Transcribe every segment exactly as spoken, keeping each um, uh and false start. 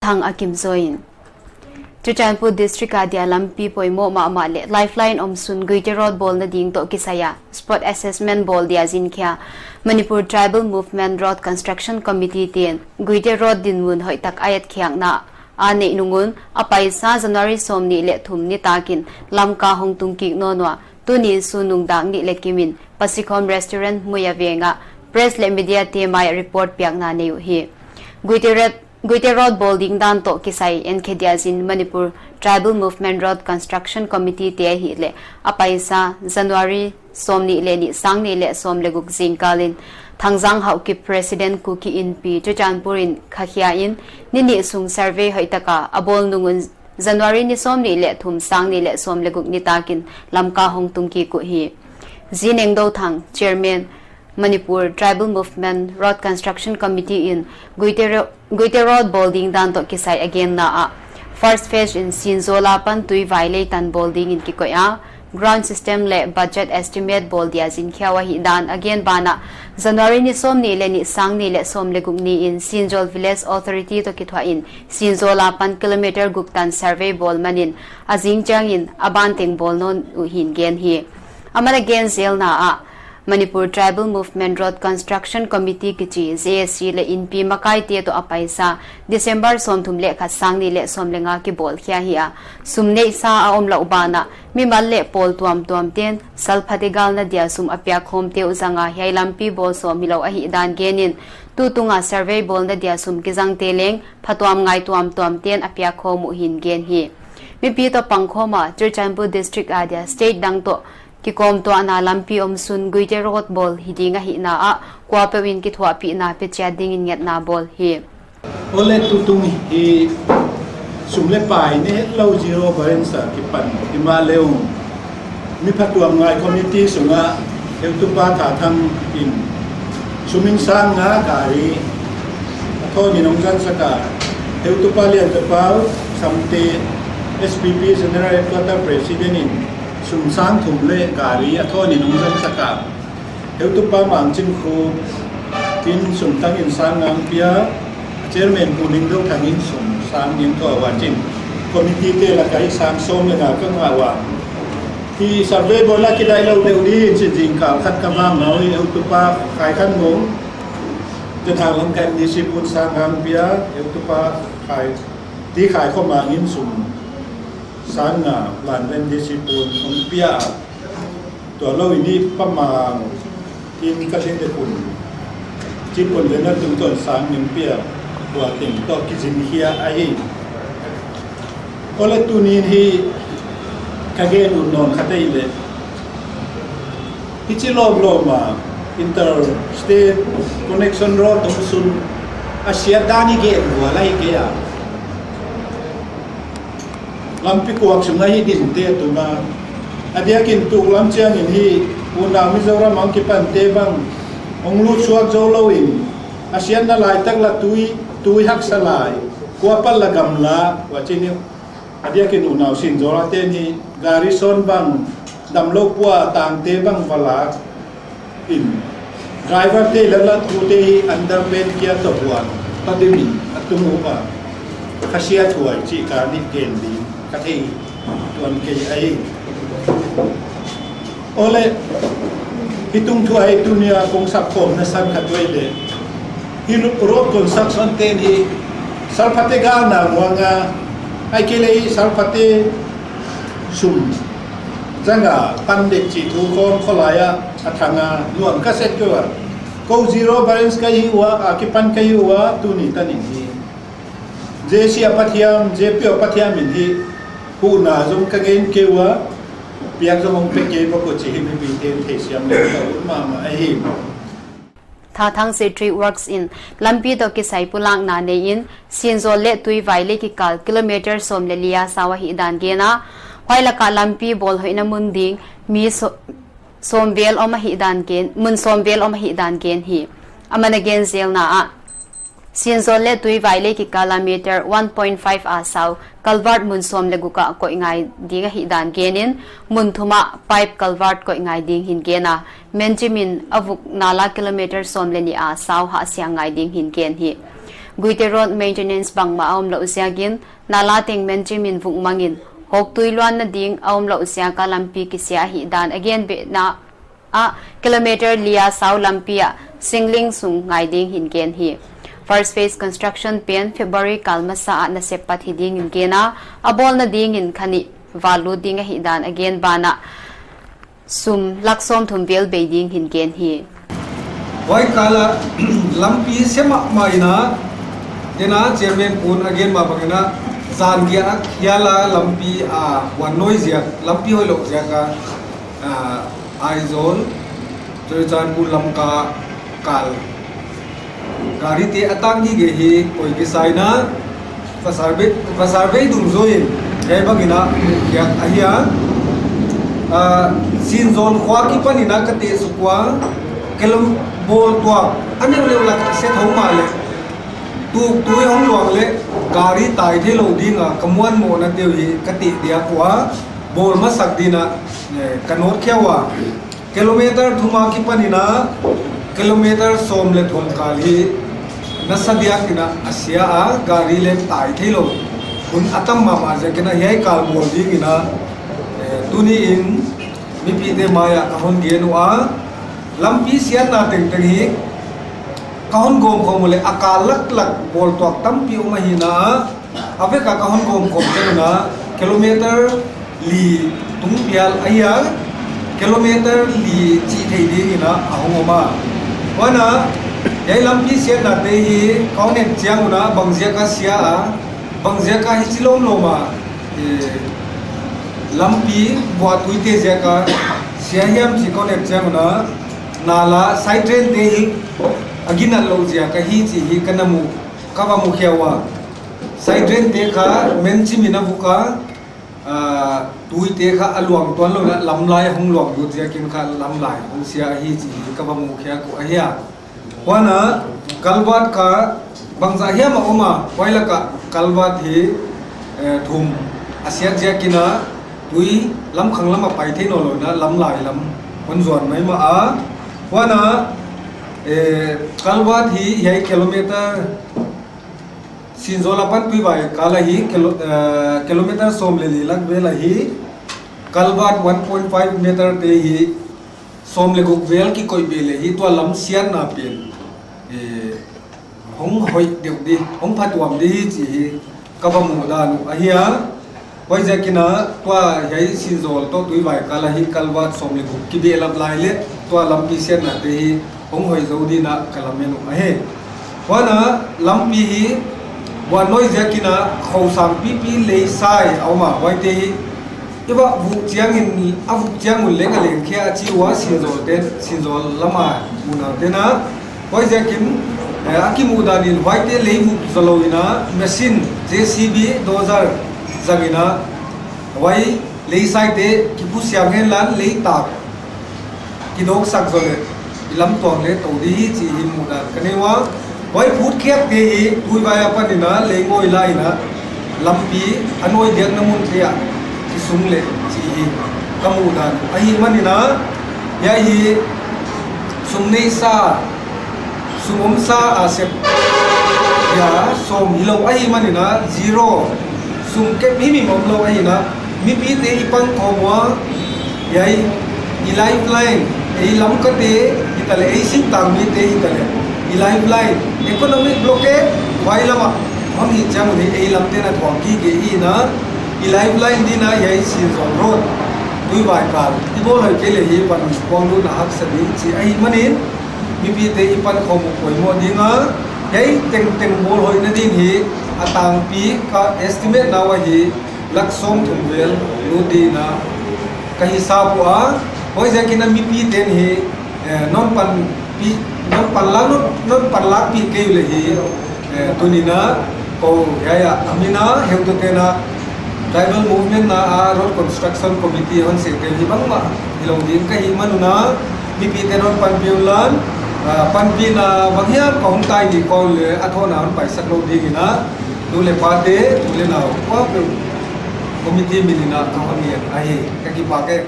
Thang a kim zaw in. Churachandpur District a dia lampi poimoh mahmah leh Lifeline omsun Guite Road bawlna ding toh kisai a spot assessment bawl dia zin khia Manipur Tribal Movement Road Construction Committee te'n Guite Road dinmun hoihtak a etkhiakna a neih nung un a paisa January sawmnih leh thum nitak in Lamka hong tung kik nawn ua, tuni sun nung dak nih leh kim in Pasikhawm Restaurant Muia Veng ah press leh media te mai ah report piakna nei uhi. Guite Road Guite Road bawl ding dan toh kisai enkhe dia zin Manipur Tribal Movement Road Construction Committee te ahihleh a paisa January sawmnih leh nih, sang nih leh sawm leh guk zingkal in Thangjang Haokip, President Kuki Inpi Churachandpur in khakhia in, ni nih sung survey hoihtak a a bawl nung un January ni sawmnih leh thum, sang nih leh sawm leh guk nitak in Lamka hong tung kik uhi. Zinengdothang, Chairman, Manipur Tribal Movement Road Construction Committee in Guite Ro-, Guite Road bawl ding dan toh kisai a genna ah, first phase in Sinzawl apan Tuivai lei tan bawl ding in kikoih a, ground system leh budget estimate bawl dia zin khia uh ahihdan a gen banah, January ni sawmnih leh nih, sang nih leh sawm leh guk ni in Sinzawl Village Authority toh kithuah in Sinzawl apan kilometer guk tan survey bawl man in, a zing chiang in a ban teng bawl nawn uh hi'n gen hi. Aman a gen zelna ah, Manipur Tribal Movement Road Construction Committee kichi J A C leh Inpi makaite toh a paisa December sawmthum leh khat, sang nih leh sawm leh nga kibawl khia hi a, sum neihsa a omlouh banah mimal leh pawl tuamtuam te'n salphate galna dia sum a piak khawmte uh zang a, hiai lampi bawl sawm hilou ahihdan gen in, tutung a survey bawlna dia sum kizangte leng phatuamngai tuamtuam te'n a piak khawm uh hi'n gen hi. Mipi toh pangkhawm a Churachandpur District a dia state dang toh kikawmtuahna lampi omsun Guite Road bawl hi ding ahihna ah, kuapeuh in kithuahpihna pe chiat ding in ngetna bawl hi. Awle, tutung hi sum leh pai nei hetlou zero balance a kipan himahleh, mi phatuamngai committee sung ah heutupa Thathang in sum in sang nga gari a thawn in hong zangsak a, heutupa Lianzapau Samte, S P P General Headquarter President in sum sang thum leh gari a thawn in hong zangsak a, heutupa Mangchinkhup in sum tang in sang nga hong pia, Chairman Pu Ningdothang in sum sang nih hong thua ua, chin committee te lak ah sang sawm leh nga ka ngah ua. Hi survey bawl a kidaih lou deuh ding in chin zingkal khat ka vak nau hi, heutupa Khaikhanmung, Tethang Lamka M D C pu'n sang nga hong pia, heutupa Khai, T. Khaikhomang in sum sang nga Lanven D C pu'n hong pia. Tua lou in i Pa Mang in ka zin dek un, chi pon dena tungtawn sang nih hong pia, tua teng toh kizin khia ahi. Awle, tuni'n hi ka gen ut nawn khat ahihleh, hichi lawmlawm a interstate connection road omsun a siat dan i gen vual ahi kei a. Lampi kuak sung a hi dingte tung a, a diakin tuklam chiang in hi unau Mizoram a kipante bang hong lut suak zou lou in, a siatna laitak la tui, tui haksa lai, kua pat la gamla, ua chi ni. A diakin unau Sinzawl a te'n hi gari sawn bang damlou pua, tangte bang va lak in, driver te leh la tute hi underpass kia toh huan pa dim in a tung uh a, khasiathuai chih ka nih gen ding ka thei tuan kei ahi. Awle, hi tungthu ahi, tuni a kong sapkhawmna san khat uh ahihleh, hi road construction te'n hi salphate galna muang a, ahihkeileh hi salphate sum zang a pan dek chih thu khawm kholai a a thang a, nuam ka sa kei ua. Kou zero balance ka hi ua, a kipan ka hi ua, tuni tan in hi J C a pathiam, J P a pathiam in hi huhna zong ka ngen kei ua, piak zong hong pe kei bawk uh chih hi mipite'n theisiam leh ka ut mahmah ahi. Thathang Secretary Works in lampi toh kisai pulakna nei in, Sinzawl leh Tuivai lei kikal kilometer sawm leh li a sau ahihdan gen a, huai lak ah lampi bawl hoihna mun ding mi so-, sawm vel om ahihdan gen, mun sawm vel om ahihdan gen hi. Aman a gen zelna ah, Sinzawl leh Tuivai lei kikal a meter one point five a sau culvert mun sawm leh guk ah koih ngai ding ahihdan gen in, mun thum ah pipe culvert koih ngai ding hi'n gen a, Menjim in a vuk nal a kilometer sawm leh nih a sau hahsiang ngai ding hi'n gen hi. Guite Road maintenance bangmah a omlouh ziakin, nala teng menchim in vuk mangin, hawktui luanna ding a omlouh ziaka lampi kisia ahihdan a gen behna ah kilometer li a sau lampi ah singling sung ngai ding hi'n gen hi. First phase construction pen February kal masa ah nasep pat hi dingin gen a, a bawlna dingin kha nih val lut ding ahihdan a gen banah, sum lak sawmthum vel bei ding hi'n gen hi. Huai kal ah lampi sem mahmah in a, tena chairman pu'n a gen mah bangin a, zan giat a khial a lampi a, huan noi ziak, lampi hoihlouh ziak a, a, Aizawl, Churachandpur lam ka kal. Garite a tang gige hi, koi kisai na, pasal be, pasal be dungzui in, hiai bangin a, kiak ahi a. Ah, Sinzawl khua kipanin a ka teh suk ua, kelom bawl tuak, a neuneu lak a se thou mahleh. Tuktui hong luang leh, gari tai theilou ding a, ka muanmohna te uh hi, ka teh diak ua, bawl masak dingin a, eh, ka nawt khia ua. Kilometer thum a kipanin a, kilometer sawm leh thum kal hi nasa diakin a sia a, gari leng tai theilou. Hun a tam mahmah ziakin a hiai kal bawl dingin a, eh, tuni in mipite mai ah ka hon gen ua, lampi siatna tengteng hi ka hon gawm khawm uleh a kal laklak bawl tuak tampi om ahi a, a vek a ka hon gawm khawm pen a, kilometer li tung pial ahi a, kilometer li chih theih dingin a hong om a. Huan a, hiai lampi siatna te hi ka hon et chiang un a, bang ziak a sia a, bang ziak a hichi lawmlawm a, eh, lampi buahtui te ziak a sia hiam chih ka hon et chiang un a, nala side drain te hi a ginat louh ziak ahi chih hi ka na mu, ka va mu khia ua. Side drain te kha menchim in a vuk a, ah, tui te kha a luang tuan lou in a, lamlai hong luang lut ziakin kha lamlai hong sia ahi chih hi ka va mu khia uh ahi a. Huan a, culvert kha bangzah hiam a om a, huai lak ah culvert hi, eh, thum a siat ziakin a, tui lamkhang lam a pai thei nawnlou in a, lamlai lam hon zuan maimah a. Huan a, eh, culvert hi hiai kilometer Sinzawl apan Tuivai kal a hi kilo-, eh, kilometer sawm leh li lak vel a hi, culvert one point five meter te hi sawm leh guk vel kikoih beh leh hi tua lam siatna pen, eh, hong hoih deuh di, hong phatuam di hi chih hi ka va muhdan uh ahi a. Huaiziakin a tua hiai Sinzawl toh Tuivai kal a hi culvert sawm leh guk kibehlap lai leh tua lampi siatna te hi hong hoih zou dingin a ka lamen uh ahi. Huan a lampi hi buahnoi ziakin a khosang pipi leisai a om a, huaite hi i va vuk chiangin, a vuk chiang un leng a leng khia a chi ua Sinzawl te, Sinzawl lam a unau te'n a. Huaiziakin, eh, a kimuhdan in huaite lei vuk zou lou in a, machine, J C B, dozer zang in a, huai leisai te kipusiang henla lei tak kidawksak zou leh, i lam tuam leh tou di hi chih hi muhdan ka nei ua. Huai phutkhiak te hi Tuivai apanin a lei ngoi lai in a, lampi a noi diakna mun te ah kisung leh chih hi ka muhdan ahihmanin a, hiai hi sum neisa, sum omsa a sep, hiai sawm hilou ahihmanin a, zero, sum kep himhim omlou ahi a, mipite i pang khawm ua, hiai i lifeline, ei Lamkate hitaleh, ei singtang mite hitaleh, i lifeline, economic blockade huai lam ah hon hih chiang un hi ei lamte'n a thuak gige hi a, i lifeline dingin a hiai Sinzawl road, Tuivai kal i bawl hoih kei leh hi van kuang lutna haksa ding chih ahihmanin, mipite i pan khawm uh poimoh ding a, hiai tengteng bawl hoihna ding hi a tangpi ka estimate na uah hi lak sawmthum vel lut dingin a ka hisap ua. Huaiziakin a mipite'n hi, eh, non panpih, non panlak, non, non panlakpih kei uleh hi, eh, tuni'n a kou hiai a, a min a heutute'n a, tribal movement na a road construction committee hon seh te hi bangmah hilou ding ka hihman un a, mipite non panpih unla, ah, panpihna bang hiam ka hong tai ni kou leh a thohna hon paisak lou dingin a, nu leh pate, u leh nau kuapeuh committee minin a ka hon ngen ahi, ka kipak e.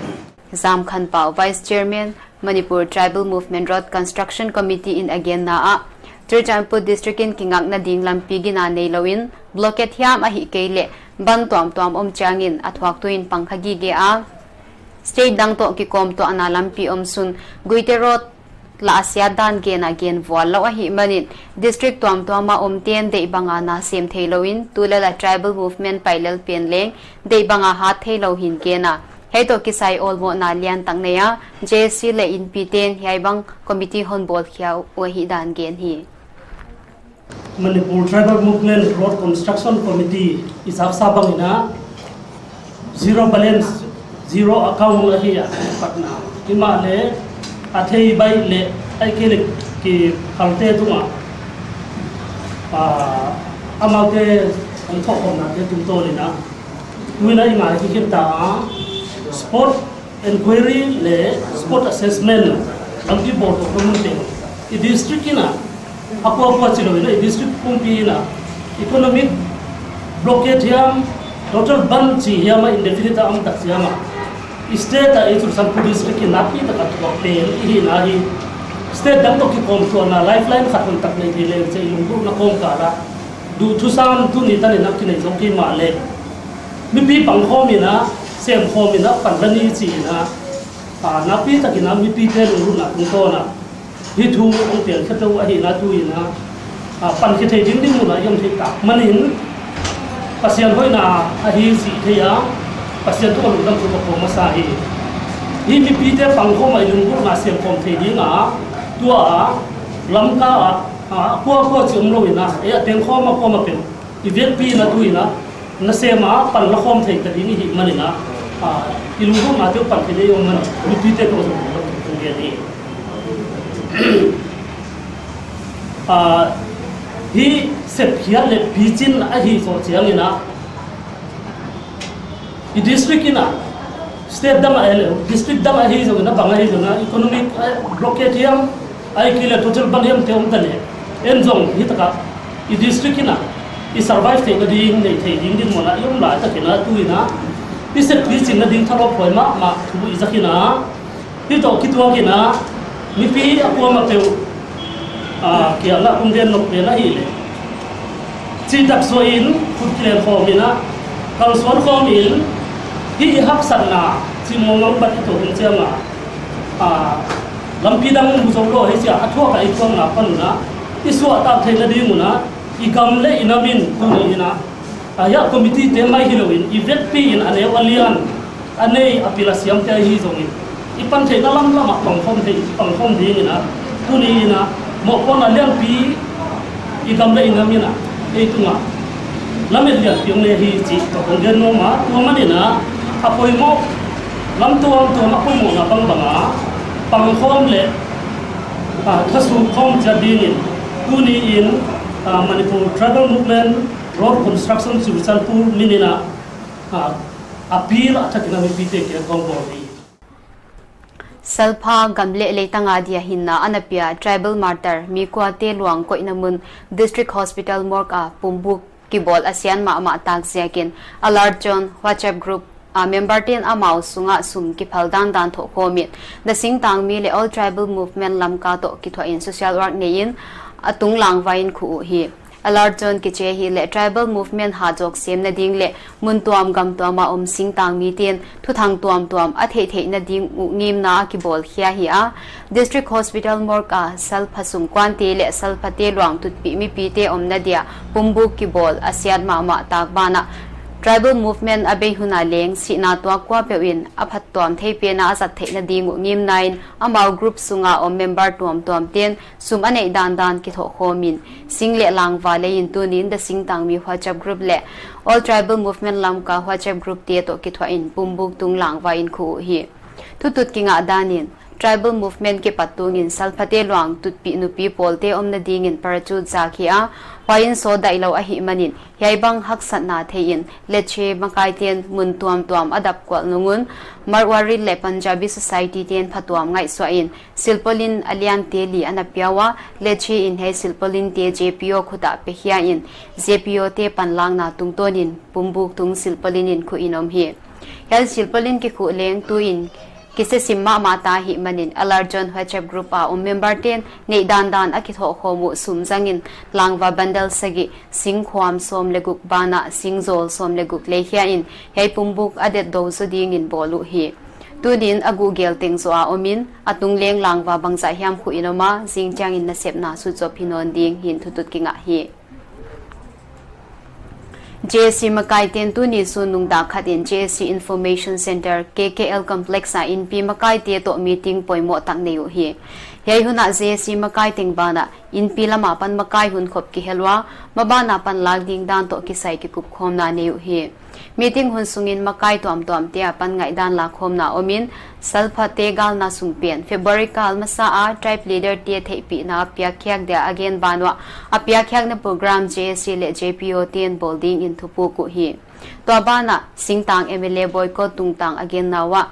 Zamkhanpau, Vice Chairman, Manipur Tribal Movement Road Construction Committee in a genna ah, Churachandpur District in kingakna ding lampi gina neilou in, blockade hiam ahihkeileh bandh tuamtuam om chiangin a thuaktu in pangkha gige a. State dang toh kikawmtuahna lampi omsun Guite Road lah a siat dan gen a gen vual lou ahihmanin, district tuamtuam a omte'n deih banga na sem theilou in, tulel a tribal movement pailel pen leng deih banga hat theilou hi'n gen a. Hiai toh kisai awlmohna liantak nei a, JAC leh inpite'n hiai bang committee hon bawlkhia uh ahihdan gen hi. Manipur Tribal Movement Road Construction Committee i zaksa bangin a, zero balance, zero account ahi a, patna. Himahleh, a thei baih leh, ahihkeileh kiphalte tungah, ah, amaute an thohkhawmnate tungtawn in a, tuin a i ngai kikhin ta a, spot enquiry leh spot assessment lampi bawl toh ka mun teng. I district in a, a kuakua chilou in a, i district pumpi in a, economic blockade hiam, total bandh chi hiam a, indefinite a om tak chiang a, i state a, i Churachandpur District in nakpi taka thuak pen i hihna hi. State dang toh kikawmtuahna lifeline khat hun tak nei thei leng chih i lunggulhna kawmkal a, duhthusam tuni tan in a kinei zou kei mahleh, mipi pangkhawm in a, semkhawm in a, pan la ni chi in a, ah, nakpi takin a mipite lunggulhna tungtawn a, hih thu hong piang kha tou ahihna tu in a, ah, pan khe thei ding ding mun a i om thei tak manin, Pasian hoihna ahi chih thei a, Pasian tungah lungdam thu ka pom masa hi. Hih mipite pangkhawm a i lunggulhna semkhawm thei ding a, tua a, Lamka a, ah, kuakua chih omlou in a, eh, a tengkhawm a kuamah pen i vekpi in a tu in a, nasem a pan la khawm thei ta ding i hih manin a, ah, i lunggulhnate uh pan thei ding i om manin, mipite tungah lungdam thu ka gen hi. Ah, hih sepkhiat leh pichin ahi zoh chiangin a, i district in a, state dang a, eh, district dang ahi zongin a, bang ahi zongin a, economic, eh, blockade hiam, ahihkeileh total bandh hiam te om ta leh, en zong hi taka, i district in a, i survive theihna ding, nei thei ding dinmun a i om lai takin a, tu in a, i sep pichinna ding thalawp huai mahmah thu i zak in a, hih toh kituak in a, mipi a kuamah peuh, ah, kiangah kong gen nop pen ahihleh, chitak suah in, khut kilen khawm in a, kalsuan khawm in, hih i haksatna, chimawh ngam bat i toh hun chiang a, ah, lampi dang mu zou lou hi chia, a thuak a i thuakna pan un a, i suahtak theihna ding un a, i gam leh i nam in, tuni in a, ah, hiai committee te mai hilou in, i vekpi in a neu a lian, a nei a pil a siamte ahi zongin, i pan theihna lamlam ah pangkhawm thei, pangkhawm ding in a, tuni in a, mohpuakna lianpi, i gam leh i nam in a, ei tungah lamet lianpi hong nei hi chih toh kong gen nuam a, tua manin a, a poimoh, lam tuamtuam a poimohna bangbang a, pangkhawm leh, ah, thasuk khawm chiat ding in, tuni in, ah, Manipur Tribal Movement Road Construction Churachandpur min in a, ah, appeal a thak in a mipite kiang kong bawl hi. Salpha gam leh leitang a dia hinna ana pia Tribal Martyr mi kuate luang koihna mun District Hospital morgue a pumbuk kibawl a siat mahmah tak ziakin Alert Zone WhatsApp group a member te'n amau sungah sum kiphal dandan thohkhawm in, The Singtangmi leh All Tribal Movement Lamka toh kithuah in social work nei in, a tunglangvai in khuh uhi. Alert Zone kichi ahihleh tribal movement hahzawk semna ding leh mun tuam gam tuam a om singtangmi te'n thuthang tuamtuam a theihtheihna ding uh ngimna a kibawlkhia hi a, District Hospital morgue a salpha sum kuante leh salphate luang tutpih mipite omna dia pumbuk kibawl a siat mahmah tak banah, tribal movement a bei hun a leng sihna tuak kuapeuh in a phattuam thei pen a a zat theihna ding uh ngimna in amau group sunga om member tuamtuam te'n sum a neih dandan kithohkhawm in, sing leh langva lei in tuni in The Singtangmi WhatsApp group leh All Tribal Movement Lamka WhatsApp group te toh kithuah in pumbuk tunglangvai in khuh uhi. Thutut kingah dan in, tribal movement kipat tung in salphate luang tutpih nupi pawlte omna ding in parachute zak hi a, huai in sawt daihlou ahihmanin, hiai bang haksatna thei in, Lecche makaite'n mun tuamtuam a dap kual nung un, Marwari leh Punjabi Society te'n phatuam ngaihsuah in, silpolin a liante li ana pia ua, Lecche in hiai silpolin te JPO khut ah pekhia in, JPO te panlakna tungtawn in, pumbuk tung silpolin in khuh in om hi. Hiai silpolin kikhuh leng tu in, kisisim mahmah ta ahihmanin Alarjon WhatsApp group a om member te'n neih dandan a kithoh khawm uh sum zangin langva bundle sagih, singkhuam sawm leh guk banah singzawl sawm leh guk lei hiai in hiai pumbuk a detdou zaw dingin bawl uhi. Tuni'n a guh gel teng zoh a omin a tung leng langva bangzah hiam khuh in om a, zingchiangin nasepna sutzop hi nawn ding hi'n thutut kingah hi. JAC makaite'n tuni sun nung dak khat in JAC Information Centre, K K L Complex a inpi makaite toh meeting poimoh tak nei uhi. Hiai hun ah JAC makai teng banah inpi lam apan makai hunkhop kihel ua, maban apan lak ding dan toh kisai kikupkhawmna nei uhi. Meeting hun sungin makai tuamtuamte apan ngaihdan lakhawmna omin, salphate galna sung pen February kal masa a tribe leader te theihpihna a piakkhiak dia a gen ban uah, a piakkhiakna program JAC leh JPO te'n bawl dingin thupuk uhi. Tua banah singtang MLA boycott tungtang a genna uah,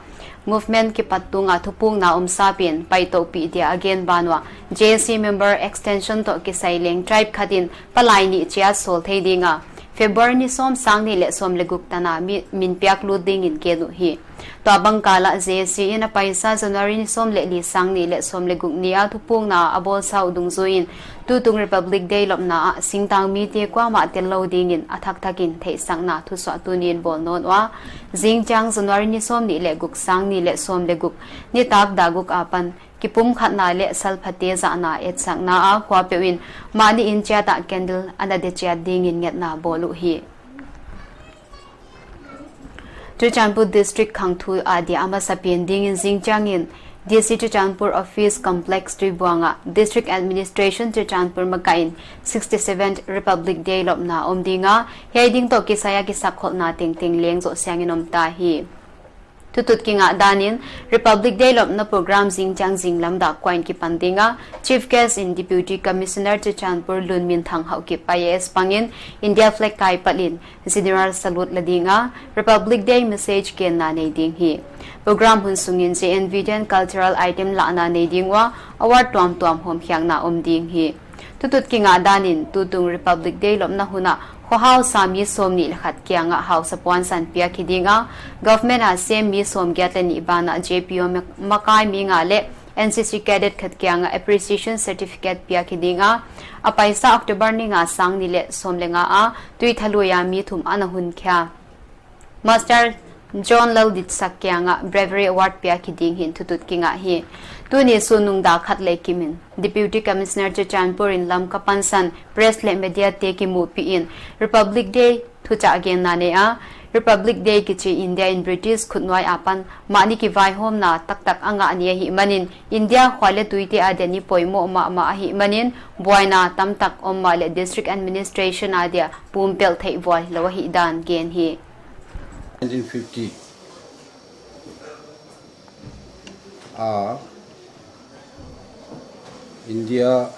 movement kipat tung a thupukna omsa pen paitouhpih dia a gen ban uah, JAC member extension toh kisai leng tribe khat in palai nih chiat sawl thei ding a, February ni sawm, sang nih leh sawm leh guk tan a mi, min piak lut dingin gen uhi. Tua bang kal ah JAC in a paisa January ni sawm leh li, sang nih leh sawm leh guk ni a thupukna a bawlsa uh dungzuiin, tutung Republic Day lopna ah singtang mite kuamah tellou dingin a thakthak in theihsakna thusuah tuni'n bawl nawn ua, zingchiang January ni sawm nih leh guk, sang nih leh sawm leh guk, nitak dak guk apan kipumkhatna leh salphate zahna etsakna a kuapeuh in mahni inn chiat ah candle a na de chiat dingin ngetna bawl uhi. Churachandpur District khangthu a dia a masapen dingin zingchiangin DC Churachandpur Office Complex Tuibuang ah District Administration Churachandpur makaih in sixty-seventh Republic Day lopna om ding a, hiai ding toh kisai a kisakkholhna tengteng leng zoh siangin om ta hi. Thutut kingah danin, Republic Day lopna program zingchiang zinglam dak kua in kipan ding a, Chief Guest in Deputy Commissioner Churachandpur Lunminthang Haokip IAS pangin India flag kaipalh in General Salute la ding a, Republic Day message genna nei ding hi. Program hun sungin JNV te'n cultural item lahna nei ding ua, award tuamtuam hawmkhiakna om ding hi. Thutut kingah danin, tutung Republic Day lopna hun ah khuahausa mi sawmnih leh khat kiangah hausa puansan piak hi ding a, government a sem mi sawmgiat leh nih banah JPO mak-, makai mi nga leh NCC cadet khat kiangah appreciation certificate piak hi ding a, a paisa October ni nga, sang nih leh sawm leh nga a tuithalui a mi thum ana hunkhia Master John Lalditsak kiangah Bravery Award piak hi ding hi'n thutut kingah hi. Tuni sun nung dak khat leh kimin Deputy Commissioner Churachandpur in Lamka pansan press leh media te kimuhpih in Republic Day thuchah genna nei a, Republic Day kichi India in British khutnuai apan mahni kivaihawmna taktak a ngah ni ahihmanin, India khua leh tuite a dia ni poimoh mahmah ahihmanin, buaina tamtak om mahleh District Administration a dia pumpelh theih vual hilou ahihdan gen hi. Nineteen fifty a India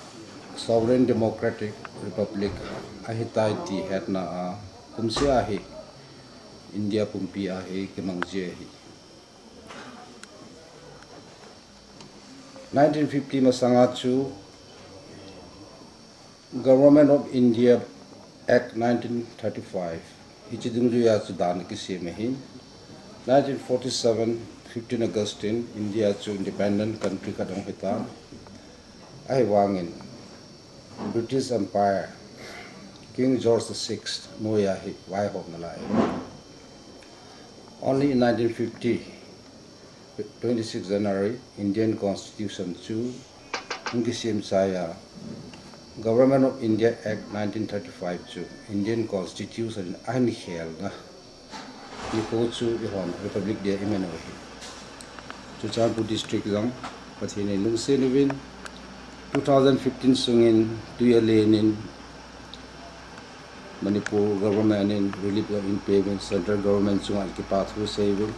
Sovereign Democratic Republic ahitai chih hetna a kumsia hi India pumpi a hi kimangzia hi. Nineteen fifty masanga chu Government of India Act nineteen thirty-five hichi dungzui a chu dan kisem ahi. Nineteen forty-seven, fifteen August in India chu independent country khat ahong hita. Ahivangin British Empire, King George the Sixth nuai a hi vaihawmna lai. Only in nineteen fifty, twenty-six January, Indian Constitution chu hong kisem chai a, Government of India Act nineteen thirty-five chu Indian Constitution in a hon khelna nikho chu i hon Republic Day i man uhi. Churachandpur District zong Pathian in lungsen uvin, two thousand fifteen sungin tui a len in Manipur government in relief in payment, central government chungah kipahthu sei uvin.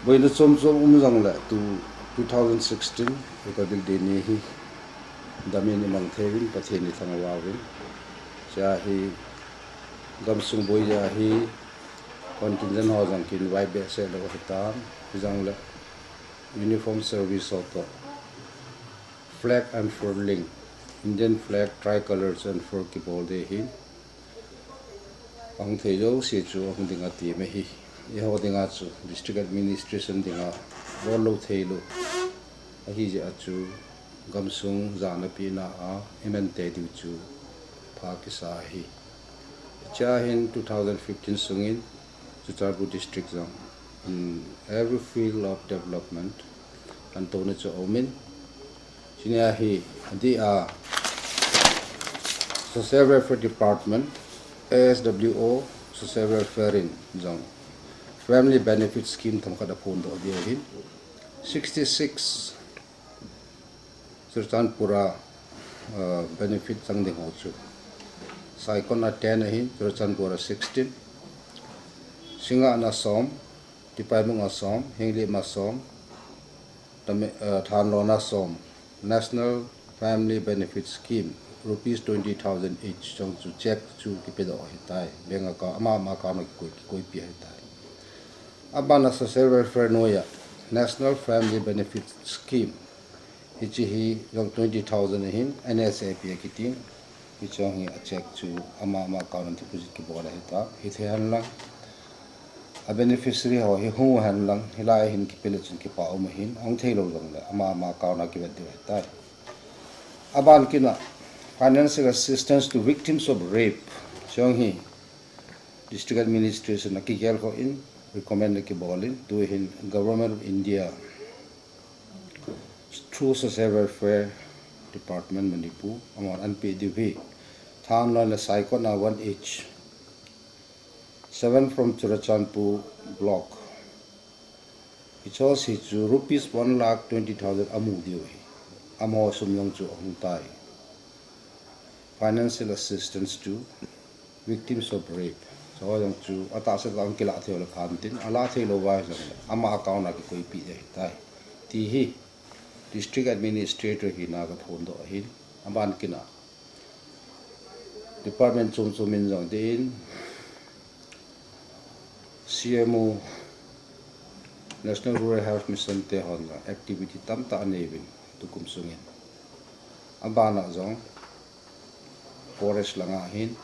Boina chomchom um zong leh tu two thousand sixteen Republic Day ni hi damin i mang thei uvin, Pathian i thangvah uvin. Chia hi gamsung boi a hi contingent ho zong ki invite behseh lou hitan, hi zong leh uniform service ho toh flag unfurling, Indian flag tricolor chu unfurl kibawl ding hi. Ahong thei zosia chu ahong ding a ti mai hi. Eiho dinga chu district administration dinga bawl lou theilou ahi ziak a chu gamsung zahna pihna a i mente diu chu pha kisa hi. Chia hin two thousand fifteen sungin Churachandpur district zong in every field of development a tawpna chu om in, china hi di a Social Welfare Department, A S W O, Social Welfare in zong Family Benefit Scheme themkhat a phun doh dia hin sixty six Churachandpur a, uh, benefit chang ding ho chu Saikot a ten ahin, Churachandpur a sixteen, Singngat a sawm, Tipaimukh a sawm, Henglep a sawm, Tame-, uh, Thanlon a sawm, National Family Benefit Scheme, rupees twenty thousand each, chong chu cheque chu kipe doh ahi tai, bank account, ama ama account a kikoi, kikoipih ahi tai. A ban a Social Welfare nuai a National Family Benefit Scheme, hichi hi zong twenty thousand ahin, N S A P a kiting, hichong hi a cheque chu ama ama account a deposit kibawl ahi ta, hi thei hen lang. A beneficiary ho hi hung hen lang, hilai hin kipe leh chun kipak um ahin, hong theilou zong leh ama ama account a kivet diu ahi tai. A ban kin a Financial Assistance to Victims of Rape, chong hi District Administration a kigel khawng in, recommend a kibawl in, tu hin Government of India through Social Welfare Department Manipur, amount an pe diu hi. Thanlon leh Saikot a one each, seven from Churachandpur block. Hichia chu rupees one lakh twenty thousand a mu diu hi. Amaho sum zong chu a hung tai. Financial Assistance to Victims of Rape. Chua zong chu a tahsa tang kilah theilou khan tin, a lah theilou vai zong leh ama account a kikoipih ahi tai. Ti hi District Administrator hina ka phun doh ahin, a ban kin a department chom chom in zong din, C M O, National Rural Health Mission te hon zong activity tamtah a nei uvin tukum sungin. A ban a zong forest lang a hin,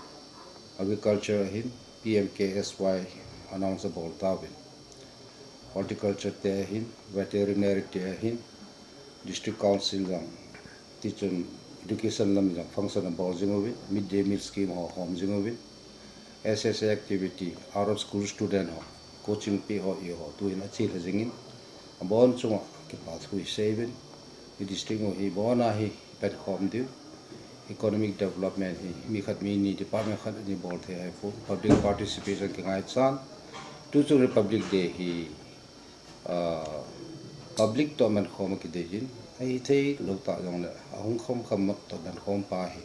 agriculture a hin, P M K S Y announce a bawl ta uvin. Horticulture te a hin, veterinary te a hin, District Council zong, tichun education lam zong function a bawl zing uvin, midday meal scheme ho hawm zing uvin, S S A activity, out of school student ho, coaching pih ho, i ho, tu in a chil zingin, a ban chunga kipahthu i sei uvin, i district uh hi ban a hi pen khawm diu, economic development hi mi khat mi ni, department khat ni bawl thei ahi pua, public participation kingaichan, tu chu Republic Day hi, ah, public toh man khawm a kidei in, a hi theilou ta zong leh, a hung khawm kham toh man khawm pa hi.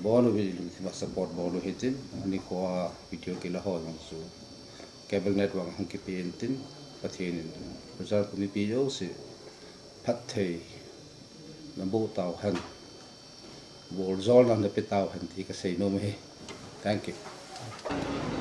Bon uvin lungsim a support bawl uh hitin, a ni khua video kila ho zong chu cable network hong kipe in tin, Pathian in Churachandpur mipi zosia phattheina boh ta uhen, vualzawlna na pe ta uhen ti ka sei nuam hi. Thank you.